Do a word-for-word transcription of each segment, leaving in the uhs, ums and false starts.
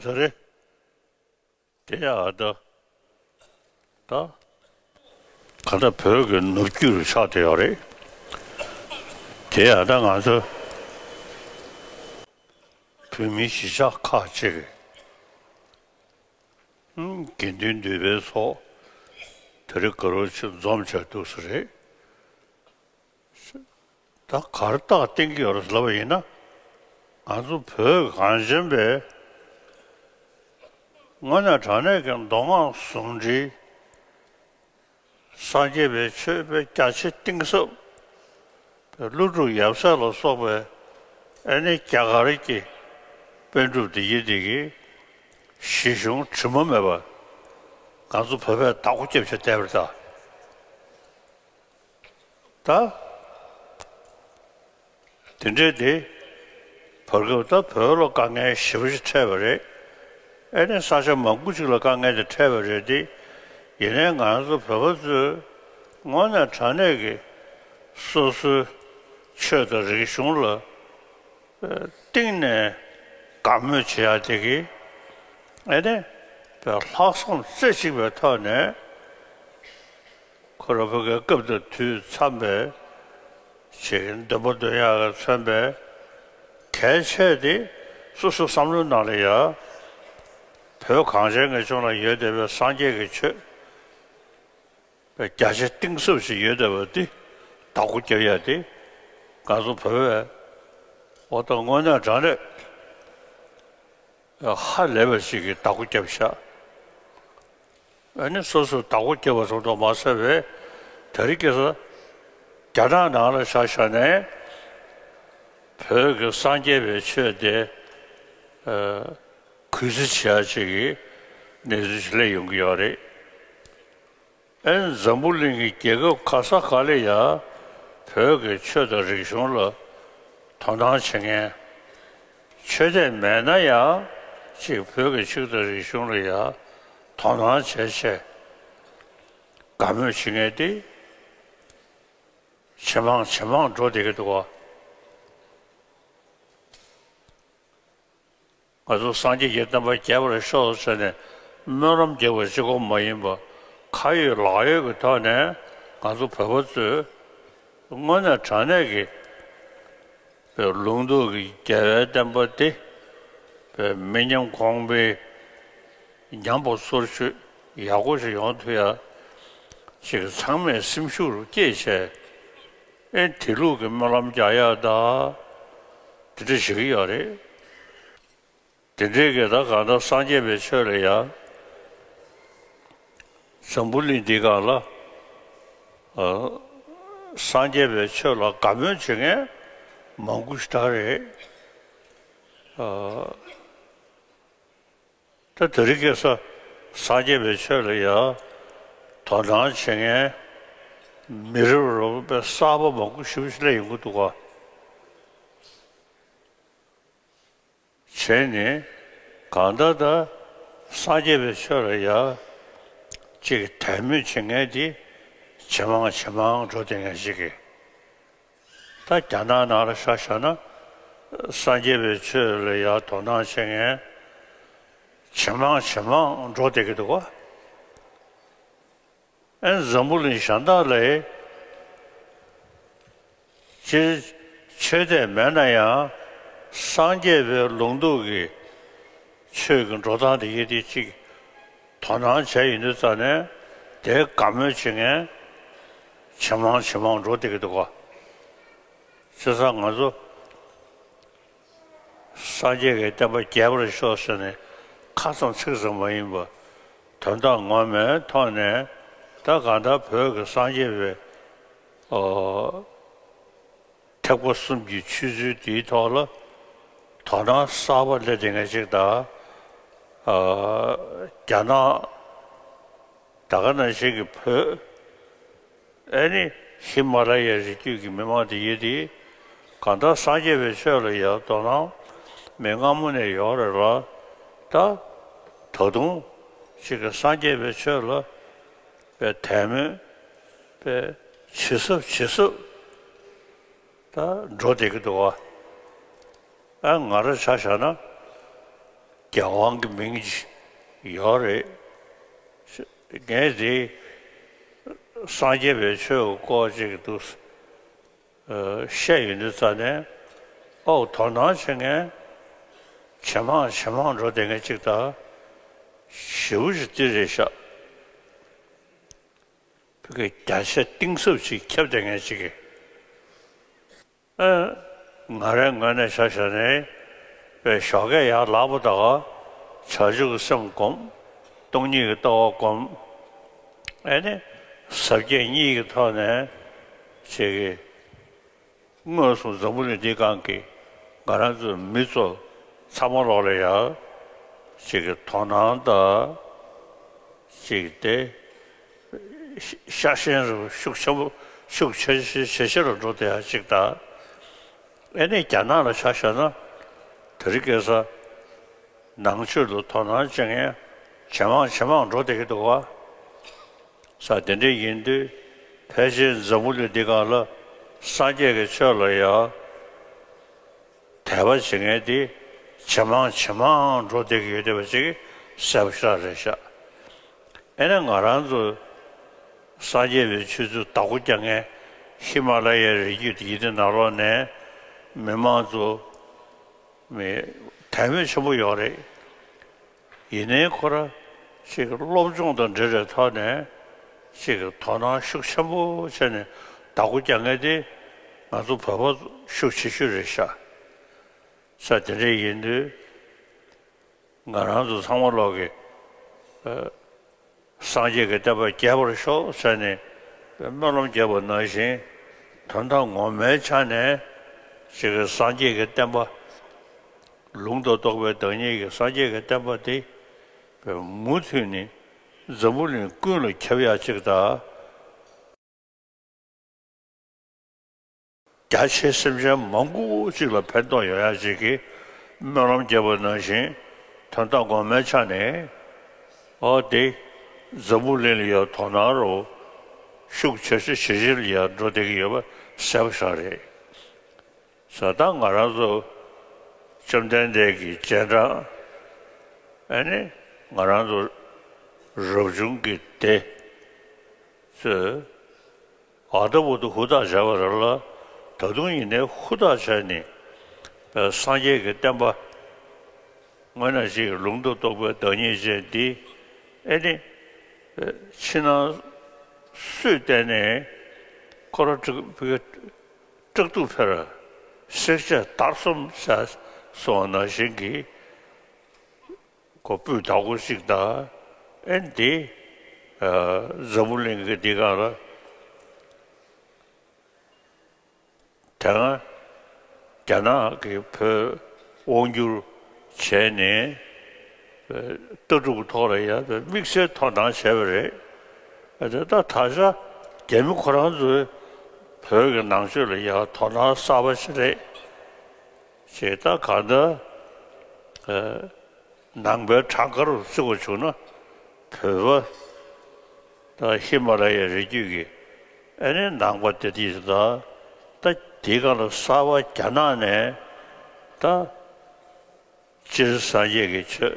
ད་རེད། དེ་ཡང་ད་ད་ག་ད་བོད་ཀྱི་ནུབ་རྒྱུད་རུ་ཆགས་བསྡད་ཡོད་རེད། དེ་ཡང་ད་ང་ཚོ་བོད་མི་གཞིས་ཆགས་ཁག་ཅིག་གི་དགེ་འདུན་འདུས་པའི་ཚོགས་དེ་རིང་དགའ་རབ་ཅིག་འཛོམས་བྱས་འདུག་ས་རེད། ད་གར་རྟགས་བསྟན་གྱི་ཡོད་རེད་ལབ་པ་ཡིན་ན། ང་ཚོ་བོད་གངས་ཅན་པའི་དངོས་གནས་དྲང་གནས་ཀྱི་མདོ་སྔགས་ཟུང་འབྲེལ། སངས་རྒྱས་པའི་ཆོས་པའི་རྒྱ་ཆེ་གཏིང་ཟབ་པའི་ཀླུ་སྒྲུབ་ཡབ་སྲས་ལ་སོགས་པའི་ཨ་ནི་རྒྱ་གར་གྱི་པཎ་གྲུབ་འདི་ཡི་འདི་གི་གཞི་གཞུང་དྲི་མ་མེད་པ་ང་ཚོ་བོད་པས་བདག་པོ་རྒྱབ་བྱས་བསྡད་པ་རེད་ད། ད། དེ་འདྲའི་དེ། བར་སྐབས་ད་བོད་ལ་དཀའ་ངལ་ཞེ་པོ་ཅིག་འཕྲད་པ་རེད། ཨེ་ནས་ས་ཆ་མང་པོ་ཅིག་ལ་དཀའ་ངལ་དེ་འཕྲད་པ་རེད་དེ། ཡིན་ནའི་ང་ཚོ་བོད་པ་ཚོས་དངོས་གནས་དྲང་གནས་ཀྱི་སོ་སོའི་ཆོས་དང་རིག་གཞུང་ལ་གཏིང་ནས་དགའ་མོས་བྱེད་ཡ་དེ་གི་ཨེ་ནས་ལྷག་བསམ་རྩེ་གཅིག་པའི་ཐོག་ནས། ཁོ་རང་བོད་ཀྱི་སྐབས་དང་དུས་འཚམས་པའི་ཅིག་འདོན་པ་འདོན་ཡག་གིས་མཚོན་པའི་གལ་ཆེ་དེ་སོ་སོའི་བསམ་བློའི་ནང་ལ་ཡ། བོད་གངས་ཅན་གྱི་ལྗོངས་ལ་ཡོད་བསྡད་པའི་སངས་རྒྱས་ཀྱི་ཆོས་རྒྱ་ཆེ་གཏིང་ཟབ་ཞིག་ཡོད་བསྡད་པ་འདི་བདག་པོ་རྒྱབ་ཡ་དེ་ང་ཚོ་བོད་པས་འོ་ད་དངོས་གནས་དྲང་གནས་ཧ་ལས་པ་ཞིག་གིས་བདག་པོ་བརྒྱབ་ཤག་ཨ་ནི་སོ་སོས་བདག་པོ་བརྒྱབ་པ་ཙམ་དུ་མ་ཟད་པའི་དེ་རིང་ཁ་སང་རྒྱ་ནག་ནང་ལ་ཆ་བཞག་ནས་བོད་ཀྱི་སངས་རྒྱས་པའི་ཆོས་དེ་ཨ་གུས་བརྩི་བྱེད་ཡ་ཅིག་གི་གནས་ཚུལ་ཞིག་སླེབས་ཡོང་གི་ཡོད་རེད། ཨེ་འཛམ་བུ་གླིང་གི་རྒྱལ་ཁབ་ག་ས་ག་ལ་ཡ་བོད་ཀྱི་ཆོས་དང་རིག་གཞུང་ལ་དོ་སྣང་བྱེད་མཁན། ཆོས་དད་མེད་ན་ཡང་ཅིག་བོད་ཀྱི་ཆོས་དང་རིག་གཞུང་ལ་ཡ་དོ་སྣང་བྱས་བྱས་དགའ་མོས་བྱེད་མཁན་དེ་ཇེ་མང་ཇེ་མང་འགྲོ་བསྡད་ཀྱི་འདུག་ག་ང་ཚོ་སངས་རྒྱས་ཀྱི་བསྟན་པ་རྒྱས་པར་ཤོག་ཟེར་ནས་སྨོན་ལམ་རྒྱག་པ་གཅིག་པོ་མ་ཡིན་པར་ཁ་ཡོད་ལག་ཡོད་ཀྱི་ཐོག་ནས་ང་ཚོ་བོད་པ་ཚོས་དངོས་གནས་དྲང་གནས་ཀྱི་པའི་ལུང་རྟོགས་ཀྱི་རྒྱལ་བའི་བསྟན་པ་འདི་པའི་མི་ཉམས་གོང་འཕེལ་ཉམས་པ་སོར་ཆུད་ཡག་པོ་ཞིག་ཡོང་ཐུབ་ཡ་ཅིག་ཚང་མས་སེམས་ཤུགས་རུ་བསྐྱེད་བྱས། ཨེ་དེ་ལུགས་ཀྱི་སྨོན་ལམ་རྒྱག་ཡག་ད་དེ་འདྲ་བྱེད་ཀྱི་ཡོད་རེད། དེ་འདྲའི་གི་ད་གང་ལྟར་སངས་རྒྱས་པའི་ཆོས་ལ་ཡ་འཛམ་བུ་གླིང་འདི་སྒང་ལ་ཨ་སངས་རྒྱས་པའི་ཆོས་ལ་དགའ་མོས་བྱེད་མཁན་མང་པོ་ཞིག་ད་རེད། ཨ་ད་དེ་རིང་ཁ་སང་སངས་རྒྱས་པའི་ཆོས་ལ་ཡ་དོ་སྣང་བྱེད་མཁན་མི་རབས་རིམ་པ་གསར་པ་མང་པོ་ཞེ་པོ་ཞིག་སླེབས་ཡོང་གི་འདུག་ག་བྱས་ནས་གང་ལྟར་ད་སངས་རྒྱས་པའི་ཆོས་ལ་ཡ་ཅིག་དད་མོས་བྱེད་མཁན་དེ་ཇེ་མང་ཇེ་མང་འགྲོ་བསྡད་མཁན་ཞིག་གིས། ད་རྒྱ་ནག་ནང་ལ་ཆ་བཞག་ན་སངས་རྒྱས་པའི་ཆོས་ལ་ཡ་དོ་སྣང་བྱེད་མཁན་ཇེ་མང་ཇེ་མང་འགྲོ་བསྡད་ཀྱི་འདུག་ག་ཨེ་འཛམ་བུ་གླིང་གཞན་དག་ལ་སྤྱིར་ཆོས་དད་མེད་ན་ཡང་སངས་རྒྱས་པའི་ལུང་རྟོགས་ཀྱི་ཆོས་ཀྱི་འགྲོ་སྟངས་དེ་ཡི་དེ་གཅིག་དོ་སྣང་བྱས་ཡོང་དུས་ཙ་ནས་དེ་དགའ་མོས་བྱེད་མཁན་ཇེ་མང་ཇེ་མང་འགྲོ་བསྡད་ཀྱི་འདུག་ག་བྱས་ཙང་ང་ཚོ་སངས་རྒྱས་ཀྱི་བསྟན་པ་རྒྱས་པར་ཤོག་ཟེར་ནས་ཁ་ཙམ་ཚིག་ཙམ་མ་ཡིན་པར་དོན་དག་ངོ་མའི་ཐོག་ནས་ད་གང་ལྟར་བོད་ཀྱི་སངས་རྒྱས་པའི་ཨོ་ཐེག་པ་གསུམ་གྱི་ཆོས་ཚུལ་དེའི་ཐོག་ལ་དོ་སྣང་གསར་པ་སླེབས་བསྡད་མཁན་ཅིག་དང་། ཨ་རྒྱ་ནག་ད་ག་ནང་བཞིན་གྱི་བོད། ཨེ་ནི་ཧི་མ་ལ་ཡའི་རི་རྒྱུད་ཀྱི་མི་མང་དེ་ཡོད་དེ། གང་ལྟར་སངས་རྒྱས་པའི་ཆོས་ལ་ཡང་དོ་སྣང་མི་སྔ་མོ་ནས་ཡོད་རེད་ལ། ད་ད་དུང་ཅིག་གི་སངས་རྒྱས་པའི་ཆོས་ལ་པའི་དད་མོས་པའི་ཇེ་ཟབ་ཇེ་ཟབ་ད་འགྲོ་བསྡད་ཀྱི་འདུག་ག་ཨ་ང་རང་ཆ་བཞག་ན། རྒྱལ་དབང་གི་མིང་ཅིག་ཡོད་རེད། ངས་དེ་སངས་རྒྱས་པའི་ཆོས་ཀྱི་སྐོར་ཅིག་འདུག་བཤད་ཡོང་དུས་ཙ་ནས་ཨོ་དོ་སྣང་བྱེད་མཁན་ཇེ་མང་ཇེ་མང་འགྲོ་བསྡད་མཁན་ཅིག་དང་། ཞེ་པོ་ཅིག་འདི་རེད་ཤག་བོད་ཀྱི་རྒྱ་ཆེ་གཏིང་ཟབ་ཅིག་ཁྱབ་བསྡད་མཁན་ཅིག་གིས། ཨ། ང་རའི་ངོས་ནས་ཆ་བཞག་ནས་པའི་ཞོགས་ཀས་ཡར་ལངས་པ་དང་བྱང་ཆུབ་ཀྱི་སེམས་བསྒོམ། སྟོང་ཉིད་ཀྱི་ལྟ་བ་བསྒོམ། ཨ་ནི་ཟབ་རྒྱས་གཉིས་ཀྱི་ཐོག་ནས་ཅིག་གི་མངོན་སུམ་འཛམ་བུ་གླིང་འདིའི་སྒང་གི་ང་རང་ཚོའི་མི་ཚོ་ཚང་མ་ལོག་ལ་ཡ་ཅིག་གི་དོ་སྣང་དང་ཅིག་དེ་ཤ་ཤེས་རུ་ཤུགས་ཆེན་པོ་ཤུགས་ཆེ་ཆེ་ཆེ་ཆེ་རུ་འགྲོ་བསྡད་ཡ་ཅིག་དང་། ཨེ་ནས་རྒྱ་ནག་ལ་ཆ་བཞག་ན་དེ་རིང་ཁ་སང་ནང་ཆོས་ལ་དོ་སྣང་བྱེད་མཁན་ཇེ་མང་ཇེ་མང་འགྲོ་བསྡད་ཀྱི་འདུག་བ། ས་དེ་འདྲ་ཡིན་དུས་ཕལ་ཆེར་འཛམ་བུ་གླིང་འདི་སྒང་ལ་སངས་རྒྱས་ཀྱི་ཆོས་ལ་ཡང་དད་པ་བྱེད་མཁན་དེ་ཇེ་མང་ཇེ་མང་འགྲོ་བསྡད་ཀྱི་ཡོད་བསྡད་པ་ཅིག་གསལ་པོ་ཞེ་དྲག་རེད་ཤག་ཨེ་ནས་ང་རང་ཚོ་སངས་རྒྱས་པའི་ཆོས་ཚུལ་བདག་པོ་རྒྱག་མཁན་ཧི་མ་ལ་ཡའི་རི་རྒྱུད་དེ་ཡིན་དེ་ནང་ལོགས་ནས་མི་མང་ཚོ་མི་དད་མོས་ཆེན་པོ་ཡོད་རེད། ཡིན་ནའི་ཁོ་ར་ཅིག་སློབ་སྦྱོང་དང་འབྲེལ་བའི་ཐོག་ནས་ཅིག་དོ་སྣང་ཤུགས་ཆེན་པོ་བྱས་ནས་བདག་པོ་རྒྱག་མཁན་དེ་ང་ཚོ་བོད་པ་ཤུགས་ཆེ་ཤོས་རེད་ཤག་ས་དེ་འདྲ་ཡིན་དུས་ང་རང་ཚོ་ཚང་མ་ལོག་གི་ཨ། སངས་རྒྱས་ཀྱི་བསྟན་པ་རྒྱས་པར་ཤོག་ཟེར་ནས་སྨོན་ལམ་རྒྱབ་པ་ནང་བཞིན་དོན་དག་ངོ་མའི་ཆ་ནས་ཅིག་གི་སངས་རྒྱས་ཀྱི་བསྟན་པ་ལུང་དང་རྟོགས་པའི་བདག་ཉིད་ཀྱི་སངས་རྒྱས་ཀྱི་བསྟན་པ་དེ་མུ་མཐུད་ནས་འཛམ་བུ་གླིང་ཀུན་ལ་ཁྱབ་ཡག་ཅིག་དང་། རྒྱ་ཆེ་སེམས་ཅན་མང་པོ་ཅིག་ལ་ཕན་ཐོགས་ཡོང་ཡག་ཅིག་གི་སྨོན་ལམ་བརྒྱབ་པ་ནང་བཞིན་དོན་དག་ངོ་མའི་ཆ་ནས་ཨོ་དེ་འཛམ་བུ་གླིང་ལ་ཡང་དོ་སྣང་རུ་ཤུགས་ཆེ་ཆེ་ཇེ་ཆེ་ལ་ཡང་འགྲོ་བསྡད་ཀྱི་ཡོད་པ་གསལ་པོ་ཞིག་རེད། ས་ད་ང་རང་ཚོ་བཅོམ་ལྡན་འདས་ཀྱི་རྗེས་འབྲང་ཨ་ནི་ང་རང་ཚོ་རབ་བྱུང་གི་སྡེ་ཚོས། ཨ་ད་བུ་དུ་ཧུར་ཐག་བྱས་པ་རེད་ལ། ད་དུང་ཡིན་ནའི་ཧུར་ཐག་བྱས་ནས་སངས་རྒྱས་ཀྱི་བསྟན་པ་དངོས་གནས་ཅིག་ལུང་དུ་རྟོགས་པའི་བདག་ཉིད་ཅན་འདི་ཨེ་ནི་ཕྱི་ནང་སུས་བལྟས་ནས་ཁོ་ར་སྤྲེག་སྤྲེག་ཐུག་འཕེར་བསྲེག་བཅད་བརྡར་གསུམ་ཟེར་སོང་ནང་བཞིན་གྱི། ཁོ་སྤུས་དག་པོ་ཞིག་དང་ཨེ་འདི་འཛམ་བུ་གླིང་གི་འདི་ག་ལ་དེ་སྔ་རྒྱ་ནག་གིས་བོད་དབང་བསྒྱུར་བྱས་ནས་ལྟ་གྲུབ་ཐོག་ལ་ཡང་དམིགས་བསལ་དོ་སྣང་བྱས་པ་རེད། དེ་ད་ད་ཆ་རྒྱ་མི་ཁོ་རང་ཚོས་བོད་ཀྱི་ནང་ཆོས་ལ་ཡང་དོ་སྣང་གསར་པ་ཞིག་རེད། ཅེས་ད་གང་ལྟར། ནང་པའི་གྲངས་ཀ་རུ་བརྩི་བ་བྱུང་ན་བོད་པ་དང་ཧི་མ་ལ་ཡའི་རི་རྒྱུད་ཀྱི་ཨ་ནི་ནང་པ་དེ་དུས་ད་ད་དེའི་སྒང་ལ་གསར་པ་རྒྱ་ནག་ནས་ད་སྤྱིར་སངས་རྒྱས་ཀྱི་ཆོས་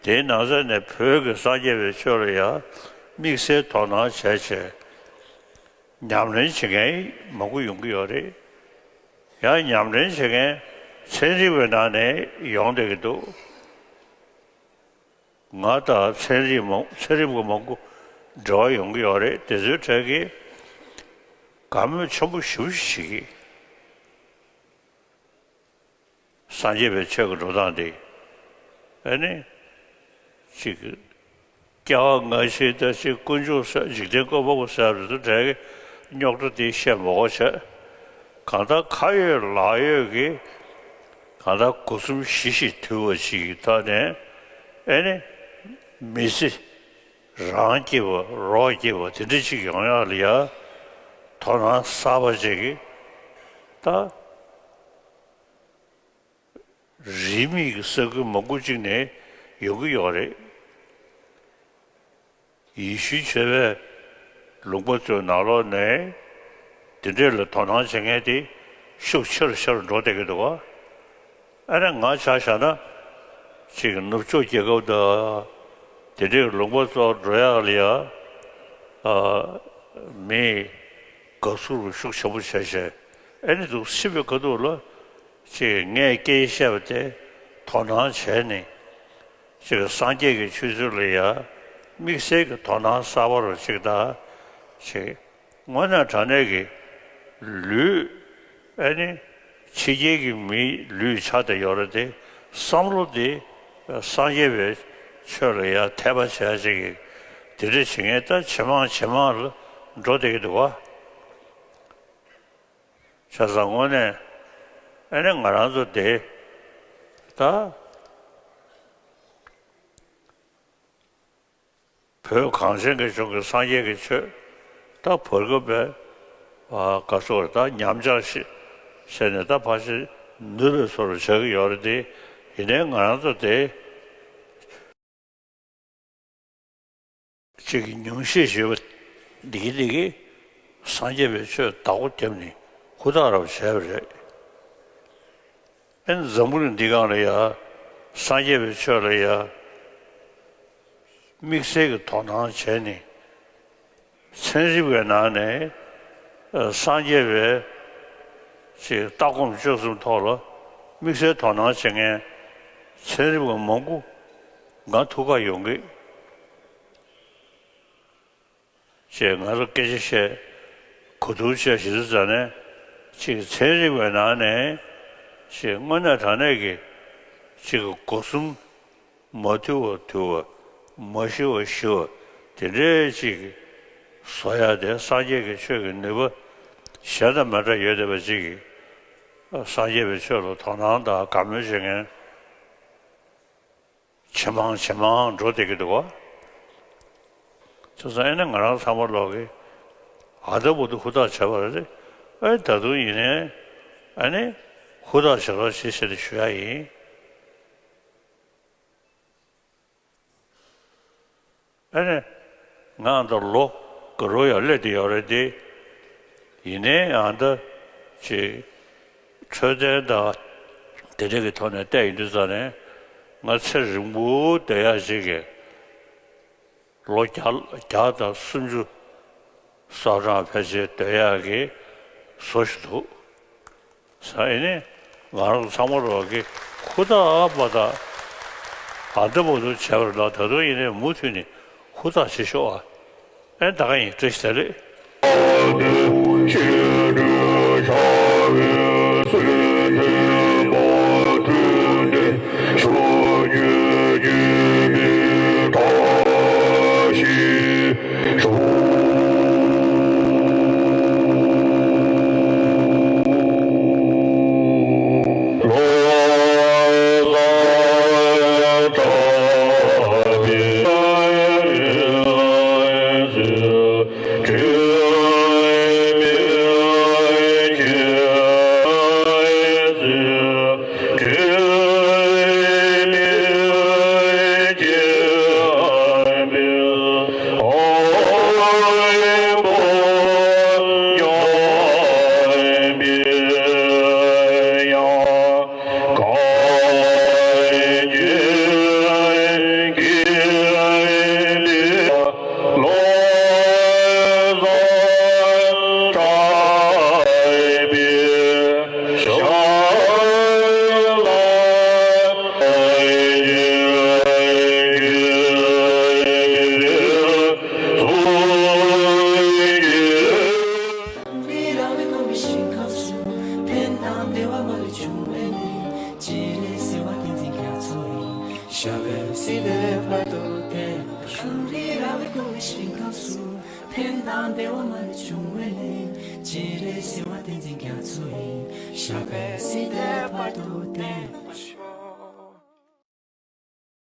དེའི་ནང་ཚན་ནས་བོད་ཀྱི་སངས་རྒྱས་པའི་ཆོས་ལ་ཡང་དམིགས་བསལ་དོ་སྣང་བྱས་བྱས་ཉམས་ལེན་བྱེད་མཁན་མང་པོ་ཡོང་གི་ཡོད་རེད། ཡང་ཉམས་ལེན་བྱེད་མཁན་ཚན་རིག་པའི་ནང་ནས་ཡོང་བསྡད་ཀྱི་འདུག་ང་དང་ཚན་རིག་མང་ཚན་རིག་པ་མང་པོ་འབྲེལ་བ་ཡོང་གི་ཡོད་རེད། དེ་ཚོའི་གྲས་ཀྱིས་དགའ་མོས་ཆེན་པོ་ཞེ་པོ་ཞིག་བྱེད་ཀྱི། སངས་རྒྱས་པའི་ཆོས་ཀྱི་འགྲོ་སྟངས་དེ་ཨ་ནི་ཅིག་སྐྱེ་བ་སྔ་ཕྱི་ད་ཅིག་དཀོན་མཆོག་ཟེར་འཇིག་རྟེན་བཀོད་པ་པོ་ཟེར་བ་དེ་ཚོ་གྲས་ཀྱི་རྙོག་དྲ་དེ་བཤད་མ་དགོས་བྱས། གང་ལྟར་ཁ་ཡོད་ལག་ཡོད་ཀྱི་གང་ལྟར་སྒོ་གསུམ་ཞི་ཞིང་དུལ་བ་ཞིག་གི་ཐོག་ནས་ཨེ་ནི་མི་ཚེ་རང་སྐྱིད་པ་རོགས་སྐྱིད་པ་དེ་འདྲ་ཅིག་ཡོང་ཡག་ལ་ཡ་དོ་སྣང་གསར་པ་ཅིག་གིས་ད་རིས་མེད་ཀྱི་ས་ཁུལ་མང་པོ་ཅིག་ནས་ཡོང་གི་ཡོད་རེད། ཡེ་ཤུའི་ཆོས་པའི་ལུང་པ་ཚོའི་ནང་ལོགས་ནས་དེ་འདྲས་ལ་དོ་སྣང་བྱེད་མཁན་དེ་ཤུགས་ཆེ་རུ་ཆེ་རུ་འགྲོ་བསྡད་ཀྱི་འདུག་ག་ཨ་ནི་ང་ཆ་བཞག་ན་ ཅིག་ནུབ་ཕྱོགས་རྒྱལ་ཁབ་དང་དེ་འདྲའི་ལུང་པ་ཚོར་འགྲོ་ཡག་ལ་ཡ། ཨ། མིས་དགའ་བསུ་ཤུགས་ཆེན་པོ་བྱས་བྱས། ཨེ་ནི་འདུག་ཕྱིན་པའི་ཁ་ཐུག་ལ་ཅིག་ངས་སྐད་ཆ་བཤད་པ་དེ་དོ་སྣང་བྱས་ནས། ཅིག་སངས་རྒྱས་ཀྱི་ཆོས་ཚུལ་ལ་ཡ་དམིགས་བསལ་གྱི་དོ་སྣང་གསར་པ་རུ་ཅིག་དང་། ཅིག་དངོས་གནས་དྲང་གནས་ཀྱི་ལུས། ཨེ་ནི་ཕྱི་རྒྱལ་གྱི་མིའི་ལུས་ཆགས་བསྡད་ཡོད་རེད་དེ། བསམ་བློ་དེ་སངས་རྒྱས་པའི་ཆོས་ལ་ཡ་དད་པ་བྱས་ཅིག་གིས་དེ་འདྲ་བྱེད་མཁན་ད་ཇེ་མང་ཇེ་མང་ལ་འགྲོ་བསྡད་ཀྱི་འདུག་བ། བྱས་ཙང་དངོས་གནས་ཨེ་ནི་ང་རང་ཚོ་དེ་ད་བོད་གངས་ཅན་གྱི་ལྗོངས་ཀྱི་སངས་རྒྱས་ཀྱི་ཆོས་ད་བར་སྐབས་པའི་ཨ་ག་སོགས་ད་ཉམས་ཆག་ཞིག་བྱས་ནས་ད་ཕལ་ཆེར་ནུབ་པའི་བཟོ་འདྲ་ཆགས་ཀྱི་ཡོད་རེད་དེ། ཡིན་ནའི་ང་རང་ཚོ་དེ། གཅིག་གི་ཉུང་ཤས་ཞེས་པ་འདི་གི་འདི་གི་སངས་རྒྱས་པའི་ཆོས་བདག་པོ་བརྒྱབ་ནས་ཧུར་ཐག་རབ་བྱས་པ་རེད། ཨེ་འཛམ་བུ་གླིང་འདི་སྒང་ལ་ཡ་སངས་རྒྱས་པའི་ཆོས་ལ་ཡ་དམིགས་བསལ་གྱི་དོ་སྣང་བྱས་ནས། ཚན་རིག་པའི་ནང་ནས་ཨ་སངས་རྒྱས་པའི་ཅིག་ལྟ་སྒོམ་སྤྱོད་གསུམ་ཐོག་ལ་དམིགས་བསལ་དོ་སྣང་བྱེད་མཁན་ཚན་རིག་པ་མང་པོ་ང་ཐུག་ག་ཡོང་གི་ཅེས་ང་ཚོ་སྐད་ཆ་བཤད། གོ་བསྡུར་བྱས་ཞེས་ཟེར་ནས་ཅིག་ཚན་རིག་པའི་ནང་ནས་ཅིག་དངོས་གནས་དྲང་གནས་ཀྱི་ཅིག་སྒོ་གསུམ། མ་ཐུལ་བ་ཐུལ་བ། མ་ཞི་བ་ཞི་བ། དེ་འདྲའི་ཅིག་བཟོ་ཡ་དེ་སངས་རྒྱས་ཀྱི་ཆོས་ཀྱི་ནུས་པ་གཞན་དང་མི་འདྲ་ཡོད་བསྡད་པ་ཅིག་གིས། སངས་རྒྱས་པའི་ཆོས་ལ་དོ་སྣང་དང་དགའ་མོས་བྱེད་མཁན་ཇེ་མང་ཇེ་མང་འགྲོ་བསྡད་ཀྱི་འདུག་བ། བྱས་ཙང་ཨེ་ནི་ང་རང་ཚང་མ་ལོག་གིས་ཨ་ད་བར་དུ་ཧུར་ཐག་བྱས་པ་རེད། ཨེ་ད་དུང་ཡིན་ནའི་ཨ་ནི་ཧུར་ཐག་བྱེད་རོགས་བྱེད་ཟེར་ཏེ་ཞུ་ཡ་ཡིན། ཨ་ནི། ང་འདི་ལོ་ག་རོ་ཡར་སླེབས་བསྡད་ཡོད་རེད་དེ། ཡིན་ནའི་ཨ་ད་ཅིག་འཕྲོད་བསྟེན་དང་དེ་འདྲ་གི་ཐོག་ནས་བལྟས་ཡོང་དུས་ཙ་ནས་ང་ཚེ་རིང་པོ་སྡོད་ཡག་ཅིག་གི་ལོ་བརྒྱ་བརྒྱ་དང་སུམ་ཅུ་སོ་གྲངས་ཕལ་ཆེར་སྡོད་ཡག་གི་བཟོ་ཞིག་འདུག་ས་ཨེ་ནི་ང་རང་ཚང་མ་རོགས་ཀྱིས་ཧུར་ཐག་མ་ཐག་ཨ་འདྲ་པོ་འདུག་བྱས་པ་ལ་ད་དུང་ཡིན་ནའི་མུ་མཐུད་ནས་ཧུར་ཐག་བྱེད་ཤོག་ཨ། ཨེ་ད་ག་ཡིན། བཀྲ་ཤིས་བདེ་ལེགས། ཞབས་པད་སྲིད་པའི་བར་དུ་བརྟན། ཤུགས་རིང་ར་བའི་སྐུ་བའི་ཞིང་ཁམས་སུ། ཕན་དང་བདེ་བ་མ་ལུས་འབྱུང་བའི་གླིང་། སྤྱན་རས་གཟིགས་དབང་བསྟན་འཛིན་རྒྱ་མཚོ་ཡི། ཞབས་པད་སྲིད་པའི་བར་དུ་བརྟན།